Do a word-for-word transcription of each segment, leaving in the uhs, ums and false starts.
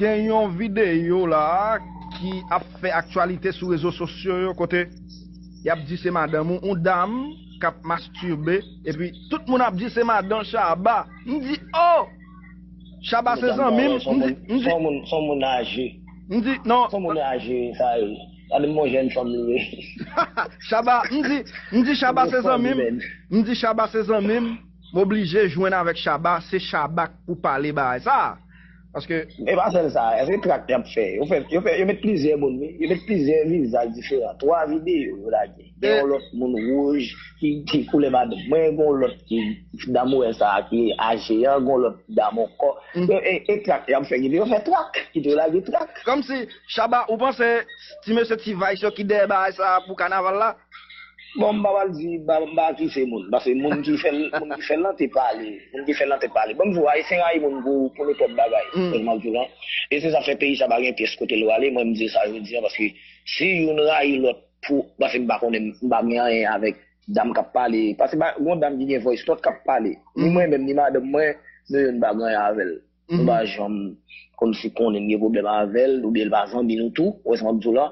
Gen yon videyo la ki ap fè aktyalite sou rezo sosyo yo, kote y ap di se madanm ou, yon dam k ap mastirbe, epi tout moun ap di se madan Shabba. M di, oh! Shabba se zanmi m. M di, m di, Son moun, son moun aje. M di, non. Son moun aje, sa yo. Gade mon jèn fanm li ye. Shabba, m di, m di Shabba se zanmi m. M di Shabba se zanmi m. M oblije jwenn avèk Shabba. Se Shabba k pou pale bagay sa. Paske E pa sèl sa, se trak y ap fè. Yo fè, yo fè, yo met plizyè moun, wi. Yo met plizyè vizaj diferan. Twa videyo yo lage. Gen yon lòt moun wouj ki, ki koulè madanm mwen, gen yon lòt ki dam ou wè sa ki aje an, gen yon lòt dam ankò. E, e, e trak y ap fè, kite yo fè trak, kite yo lage trak. Kòmsi, Shabba, ou panse ti mesye T-Vice yo ki dèyè bagay sa pou kanaval la? Bon, m pa pral di, m pa, m pa akize moun. Paske moun ki fè l, moun ki fè l lan te pale. Moun ki fè l lan te pale. Bon, m di w, Ayisyen rayi moun pou, pou nenpòt bagay. Kòman m di w lan. E se sa fè peyi sa pa gen pyès kote l prale. Mwen, m di sa jodi an, paske si youn rayi lòt pou, paske m pa konnen, m pa gen anyen avèk dam k ap pale. Paske pa, gon dam ki gen voice note k ap pale. Ni mwen menm, ni madanm mwen, nou youn pa gen anyen avè l. Nou pa janm kòmsi konnen n gen pwoblèm avè l, oubyen l pa zanmi nou tou, ou wè sa m ap di w la.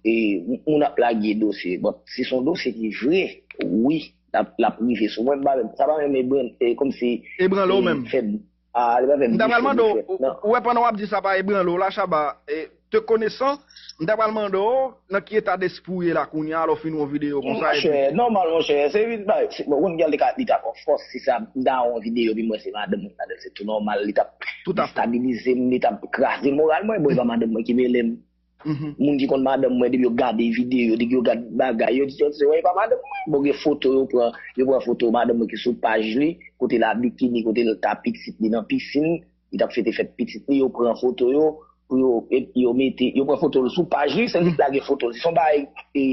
E moun ap lage dosye. Bon, si se yon dosye ki vre, wi, l ap, l ap rive sou mwen. M pa menm, sa pa menm ebranle, e, kòmsi Ebranle w menm. Fè m, a, li pa fè m M ta pral dife mande w, dife. ou, ou wè pandan w ap di sa pa ebranle w la, Shabba, e, te konesan, m ta pral mande w nan ki eta despri w ye la kounye a, lè w fin wè yon videyo konsa, epi Monchè, nòmal, monchè. Se vin bay. Bon, Ron Gal te ka, li t ap an fòs. Si sa, m ta wè yon videyo, epi mwen, se madanm mwen, madanm, se tou nòmal. Li t ap Tout à fait. Destabilize m, li t ap kraze moral mwen. Bon, e pa madanm mwen ki mele m. Moun ki konn madanm mwen, depi yo gade videyo, depi yo gade bagay, yo di, yo di, wè, e pa madanm mwen. Bon, gen foto, yo pran, yo pran foto madanm mwen ki sou paj li, kote l a bikini, kote l ta pitit li nan pisin, li t ap fete fèt pitit li, yo pran foto yo, pou yo, e, yo mete, yo pran foto l sou paj li, se li k lage foto l. Se yon bagay, e,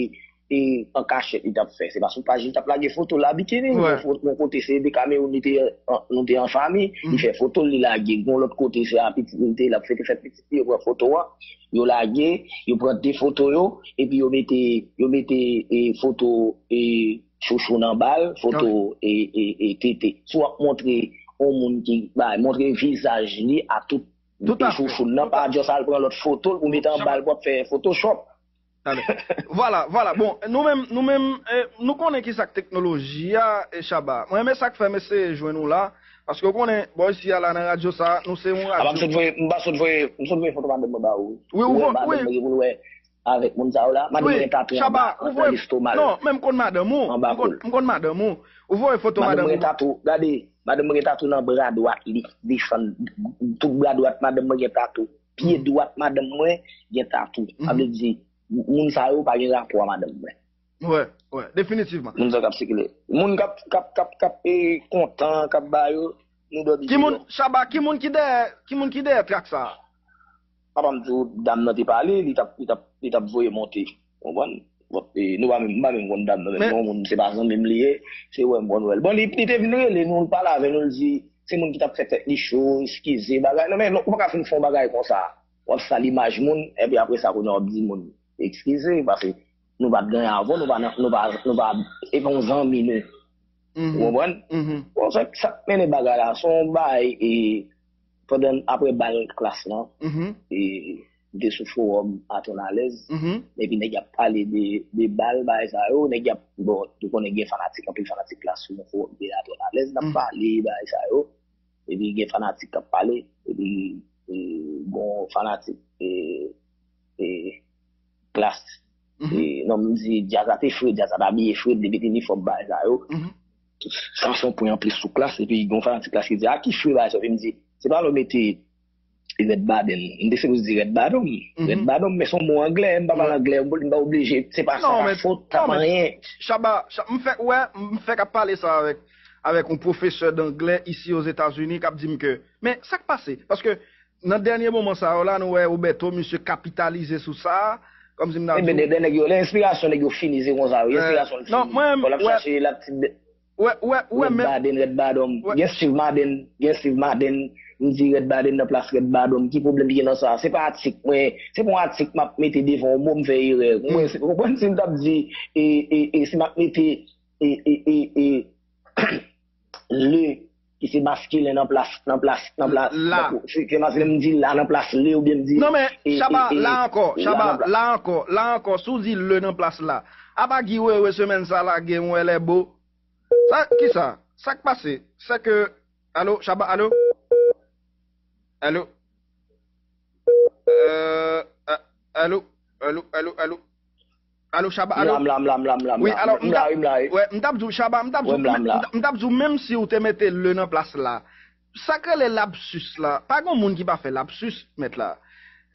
e, an kachèt li t ap fè. Se pa sou paj li t ap lage foto l a bikini. Yon fo- yon kote se de Kamewoun, li te an- nou te an fanmi, li fè foto l, li lage. Yon lòt kote se a pitit li te, l ap fete fèt pitit li, yo pran foto an, yo lage, yo pran de foto yo, epi yo mete, yo mete, e, foto, e, chouchoun anba l, foto, e, e, e, tete. Si w ap montre yon moun ki, bay, montre vizaj li a tout, Tout à fait. Chouchoun nan, pa just al pran lòt foto l pou mete anba l pou ap fè Photoshop. Vwala, vwala. Bon, nou menm, nou menm, e, nou konnen ki sa k teknoloji a, e, Shabba. Mwen renmen sa k fè mesye jwenn ou la. Paske w konnen, bò isi a la nan radyo sa, nou se yon A, m ap radyo. sot voye, m pa sot voye, m sot voye foto madanm mwen ba ou. Wi, ou Ou wè vo- madanm wi. mwen ki pou l wè avèk moun sa yo la. Madanm mwen gen tatou Shabba, anba, ou anba voye. lestoma l. Non, menm konn madanm ou. Anba M konn- kou l. M konn madanm ou. Ou voye foto Madanm madanm mwen gen ou. Tatou, gade, madanm mwen gen tatou nan bra dwat li, desann, tout bra dwat madanm mwen gen tatou. Pye dwat madanm mwen gen tatou. Sa vle di, moun sa yo pa gen rapò a madanm mwen. Wè, wè, definitivman. Moun sa k ap sikile. Moun k ap, k ap, k ap, k ap, e, kontan, k ap ba yo, nou dòmi Ki moun, deyò. Shabba, ki moun ki dèyè, ki moun ki dèyè trak sa a? Papa m di w, dam nan te pale, li t ap, li t ap, li t ap voye monte. Konprann? Bon, e, nou pa menm, m pa menm konn dam nan, men yon moun, se pa zanmi m li ye, se wè m konn wè l. Bon, li, li te vin rele nou, l pale avè nou, l di, se moun ki t ap fè tèt li cho, eskize, bagay. Non, men, non, ou pa ka fin fè yon bagay konsa. W ap sal imaj moun, epi apre sa, kounye a w ap di moun, eskize, paske nou pa t gen anyen avè w, nou pa nan, nou pa, nou pa, e pa yon zanmi nou. Ou konprann? Bon, sa, sa k mennen bagay la, se yon bagay, e, pandan, apre bal klas lan, e, m te sou fowòm Aton Alèz, epi nèg y ap pale de, de bal, bagay sa yo, nèg y ap, bon, ou konnen gen fanatik, anpil fanatik klas sou yon fowòm de Aton Alèz, n ap pale, bagay sa yo, epi gen fanatik k ap pale, epi, e, bon, fanatik, e, e, klas. E, non, m di, djaz la te fre, djaz la t abiye fre, li te met inifòm bagay sa yo. Sa se yon pwen anplis sou klas, epi gen yon fanatik klas ki di, a ki fre bagay sa yo? Epi m di, se pa lè w mete Red Baden. M te sipoze di Red Badon. Red Badon, men se yon mo anglè, m pa pale anglè, m pa oblije, se pa, se Non, pa men, fot, sa non, pa men, anyen. Shabba, Sha- m fè, wè, m fè k ap pale sa avèk, avèk yon pwofesè danglè isi Ozetazini k ap di m ke, men sa k pase? Paske nan dènye moman sa yo la, nou wè Roberto, misye kapitalize sou sa, kòmsi m ta di Ebyen, w. de, de nèg yo, lè enspirasyon nèg yo fini, se konsa, wi, Eh, enspirasyon l non, fini. mwen, Bon, l ap wè, chache, l ap ti bè- wè, wè, wè, Red men, Baden, Red Badon. Wè. Gen Steve Madden, gen Steve Madden. M di Red Baden nan plas Red Badon. Ki pwoblèm ki gen nan sa? Se pa atik mwen, se pa yon atik m ap mete devan yon mo, m fè erè. Mwen, se, konprann si m t ap di, e, e, e, si m ap mete, e, e, e, e, le, ki se maskilen nan plas, nan plas, nan plas, la. Tankou, se, se maskilen m di la nan plas le oubyen m di, non, men, e, Chaba, e, e, la ankò, la Chaba, nan plas. La ankò, la ankò, si w di le nan plas la, apa Guy Wewe semèn sa lage yon elle est beau? Sa, kisa? Sa k pase? Se ke, alo, Chaba, alo? Alo? Euh, a- alo, alo, alo, alo. Alo, Chaba, alo. M la, m la, m la, m la, m la, m la. Wi, alò, m la, wi, m la, wi. Wè, m t ap di w, Chaba, m t ap di w, m t ap di w, menm si w te mete le nan plas la, sa k rele lapsis la, pa gen moun ki pa fè lapsis, mèt la.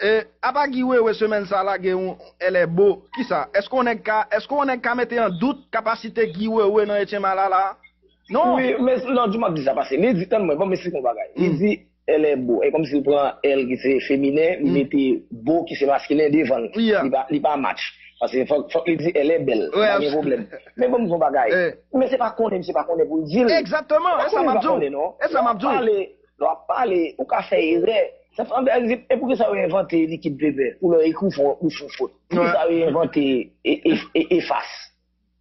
E, apa Guy Wewe semèn sa lage yon elle est beau, kisa? Èske yon nèg ka, èske yon nèg ka mete an dout kapasite Guy Wewe nan Etienne Malala? Non. Wi, men non, di m ap di sa pase. Li di, tann mwen, bon, men se yon bagay. Li di, elle est beau. E kòmsi l pran elle ki se feminen, li mete beau ki se maskilen devan l. Li pa, li pa match. Paske fòk, fòk li di elle est belle. Pa gen pwoblèm. Men bon, m di yon bagay. Men se pa konnen, se pa konnen pou l di l. Egzakteman, e sa m ap di w. E sa m ap di w. Lè w ap pale, ou ka fè erè. E poukisa yo envante likid pepè? Pou lè w ekri w fè yon fot. Poukisa yo envante e, e, e, efas?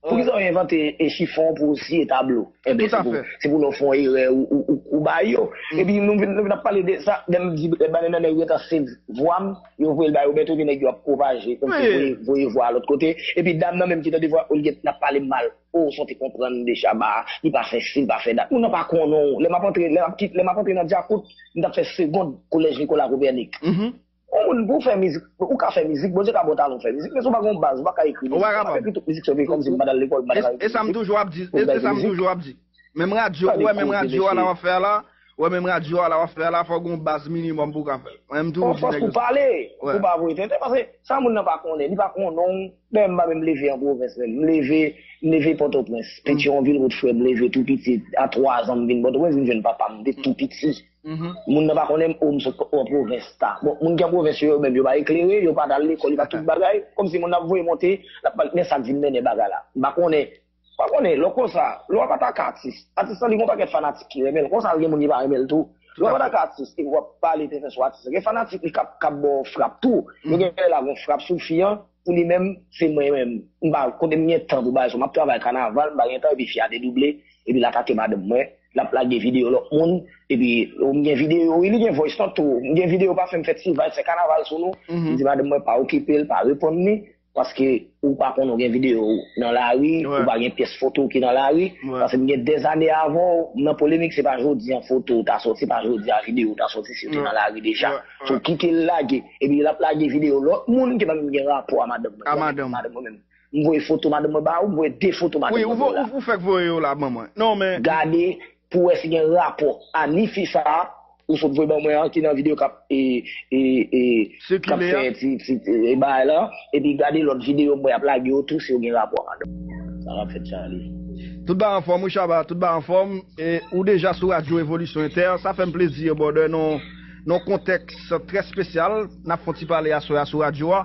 Poukisa yo envante e chifon pou w siye tablo? Enben, se pou, se pou lè w fè yon erè ou, ou, ou, ou bay yo. Epi nou vin, nou vin ap pale de sa, lè m di, lè m pale nan nèg yo, se vwa m, yo voye l ba yo, men tou gen nèg yo ap pwopaje, kòmsi voye, voye vwa lòt kote. Epi dam nan menm ki tande vwa, olye l ap pale mal. O, sa w te konprann de Chaba, li pa fè si, li pa fè dat. Moun nan pa konnen w. Lè m ap antre, lè m ap kit, lè m ap antre nan Djakout, m t ap fè segond Kolèj Nicolas Copernic. Yon moun pou w fè mizik, ou ka fè mizik, Bondye ka ba w talan w fè mizik, men si w pa gen yon baz, ou pa ka ekri mizik. Ou pa kapab. Ou pa ka ekri tout mizik sa w vle, kòmsi m pa t al lekòl, m pa t ka ekri mizik. E sa m toujou ap di, e sa m toujou ap di. Menm radyo, ou wè menm radyo a la w ap fè a la, ou wè menm radyo a la w ap fè a la, fò w gen yon baz minimòm pou w ka fè l. Mwen menm toujou di nèg yo. Fòs pou pale, pou pa voye tenten, paske sa moun nan pa konnen, li pa konnen w, men m pa menm leve an pwovens menm. M leve, m leve Pòtoprens, Petyonvil, kot frè m leve tou piti, a twa zan m vin Pòtoprens, vin jwenn papa m, m te tou piti. Moun nan pa konnen m, o, m sot an pwovens ta. Bon, moun ki an pwovens yo, yo menm, yo pa eklere, yo pa t al lekòl, yo pa tout bagay. Kòmsi moun nan ap voye monte, l ap pale, men sa k vin mennen bagay la. M pa konnen, m pa konnen, lè w konsa, lè w ap atake atis, atis lan li gen yon pakèt fanatik ki renmen l, konsa l gen moun ki pa renmen l tou. Lè w ap atake atis, epi w ap pale tenten sou atis lan, gen fanatik li k ap, k ap ba w frap tou. Yo gen lè la gen yon frap sou fi an, pou li menm, se mwen menm. M pa, kote m gen tan pou bagay sa, m ap travay kanaval, m pa gen tan, epi fi a te double, epi l atake madanm mwen, l ap lage videyo lòt moun, epi, o, m gen videyo, wi, li gen voice note tou, m gen videyo, pase m fè ti vibe, fè kanaval sou nou, m di madanm mwen pa okipe l, pa reponn li, paske ou pa konnen w gen videyo w nan lari, ou pa gen pyès foto w ki nan lari, paske m gen dèzane avan w, m nan polemik, se pa jodi a foto w ta sòti, se pa jodi a videyo w ta sòti, si w te nan lari deja. So, kite l lage. Epi l ap lage videyo lòt moun ki pa menm gen rapò a madanm mwen. A madanm. Madanm mwen menm. M voye foto madanm mwen ba ou, m voye de foto madanm mwen ba ou la. Wi, ou fèk voye yo la ban mwen. Non, men. Gade pou wè si gen rapò a ni fi sa a, ou sot voye ban mwen an, ki nan videyo k ap, e, e, e, k ap fè ti, ti, e, bagay la. Epi gade lòt videyo mwen ap lage yo tou, si yo gen rapò a madanm. Sa k ap fèt, Charlie? Tout bagay anfòm, wi, Chaba, tout bagay anfòm. E ou deja sou Radyo Evolisyon Entè. Sa fè m plezi, brother, nan, nan yon kontèks trè espesyal. N ap fè yon ti pale aswè a sou radyo a.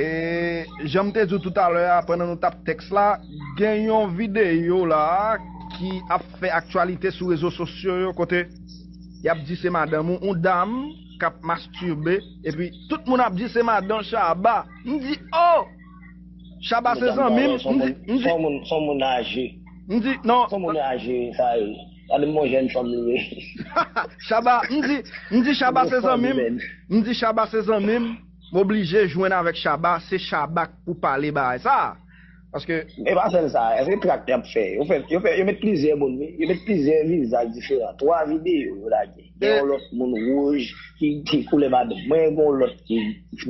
E jan m te di w toutalè a, pandan nou t ap tèks la, gen yon videyo la ki ap fè aktyalite sou rezo sosyo yo, kote y ap di se madanm ou, yon dam k ap mastirbe, epi tout moun ap di se madanm Chaba. M di, oh! Chaba se zanmi m, m di, m di, son moun, son moun aje. M di, non. Son moun aje, sa ye. Gade m yon jèn fanm li ye. Chaba, m di, m di Chaba se zanmi m. M di Chaba se zanmi m. M oblije jwenn avèk Chaba, se Chaba k pou pale bagay sa. Paske e pa sèl sa, èske trak y ap fè? Yo fè, yo fè, yo met plizyè moun, wi. Yo met plizyè vizaj diferan. Twa videyo yo lage. Gen yon lòt moun wouj ki, ki koulè madanm mwen, gen yon lòt ki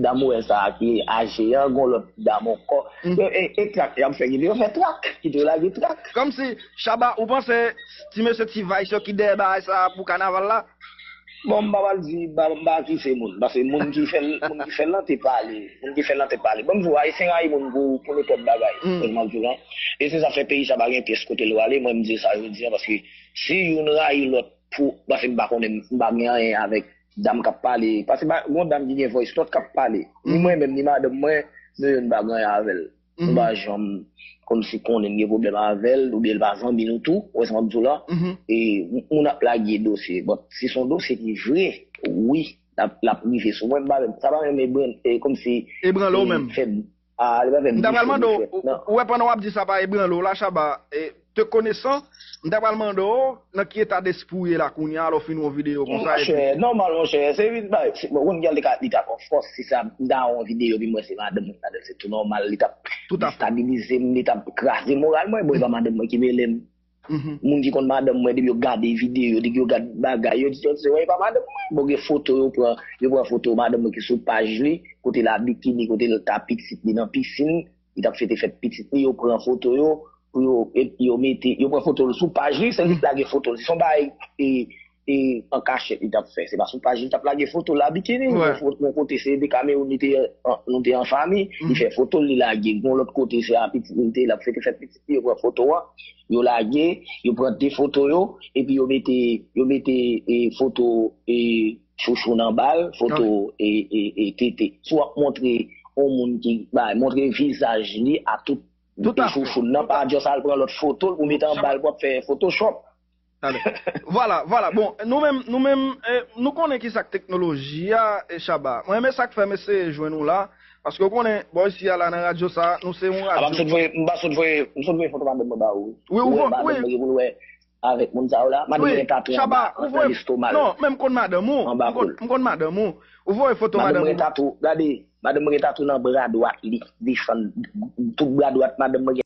dam ou wè sa a ki aje an, gen yon lòt dam ankò. E, e, e trak y ap fè, kite yo fè trak, kite yo lage trak. Kòmsi, Chaba, ou panse ti mesye ti vice yo ki dèyè bagay sa a pou kanaval la? Bon, m pa pral di, m pa, m pa akise moun, paske moun ki fè l, moun ki fè l lan te pale, moun ki fè l lan te pale. Bon, m di w, Ayisyen rayi moun pou, pou nenpòt bagay, sa m ap di w lan. E se sa fè peyi sa pa gen pyès kote l prale, mwen m di sa jodi a, paske si youn rayi lòt pou, paske m pa konnen, m pa gen anyen avèk dam k ap pale, paske pa, gon dam ki gen voice note k ap pale, ni mwen menm, ni madanm mwen, nou youn pa gen anyen avè l. Nou pa janm kòmsi konnen n gen pwoblèm avè l, oubyen l pa zanmi nou tou, ou wè sa m ap di w la. E moun ap lage dosye, bon, si se yon dosye ki vre, wi, l ap, l ap rive sou mwen, m pa menm, sa pa menm ebranle, e kòmsi ebranle w menm. Fè m, a, li pa fè m. M ta pral mande w, ou, ou wè pandan w ap di sa pa ebranle w la, Chaba, e, te konesan, m ta pral mande w nan ki eta despri w ye la kounye a, lè w fin wè yon videyo konsa, epi Monchè, nòmal, monchè. Se vin bay. Bon, konn gèl li ka, li t ap, of course, si sa, m ta wè yon videyo, pi mwen se madanm mwen, madanm se tou nòmal, li t ap Tout à fait. Destabilize m, li t ap kraze moral mwen, bon, e pa madanm mwen ki mele m. Mhm. Moun ki konn madanm mwen, depi yo gade videyo, depi yo gade bagay, yo di, yo di, wè, e pa madanm mwen. Bon, gen foto, yo pran, yo pran foto madanm mwen ki sou paj li, kote l a bikini, kote l ta pitit li nan pisin, li t ap fete fèt pitit li, yo pran foto yo, pou yo, e, yo mete, yo pran foto l sou paj li, se li k lage foto l. Se yon bagay, e, e, an kachèt li t ap fè. Se pa sou paj li t ap lage foto l a bikini. Wè. Yon fo- yon kote se de Kamewoun li te an- nou te an fanmi, li fè foto l, li lage. Yon lòt kote se a pitit li te, l ap fete fèt pitit li, yo pran foto an, yo lage, yo pran de foto yo, epi yo mete, yo mete, e, foto, e, chouchoun anba l, foto, e, e, e, tete. Si w ap montre yon moun ki, ba, montre vizaj li a tout Tout à fait. Chouchoun nan, pa just al pran lòt foto l pou mete anba l pou ap fè Photoshop. Talè. Vwala, vwala. Bon, nou menm, nou menm, eh, nou konnen ki sa k teknoloji a, eh, Shabba. Mwen renmen sa k fè m eseye jwenn ou la, paske w konnen, bò isi a la nan radyo sa, nou se yon Apa m radyo. sot voye, m pa sot voye, m sot voye foto madanm mwen ba ou. Wi, ou voye, Madanm wi. Mwen ki pou l wè avèk moun sa yo la. Madanm Wi, mwen gen tatouaj Shabba, anba, ou anba voye, lestoma l. Non, men m konn madanm ou. Anba M konn, kou l. M konn madanm ou. Ou voye foto Madanm madanm mwen gen ou. Tatou, gade, madanm mwen gen tatou nan bra dwat li, desann, tout bra dwat madanm mwen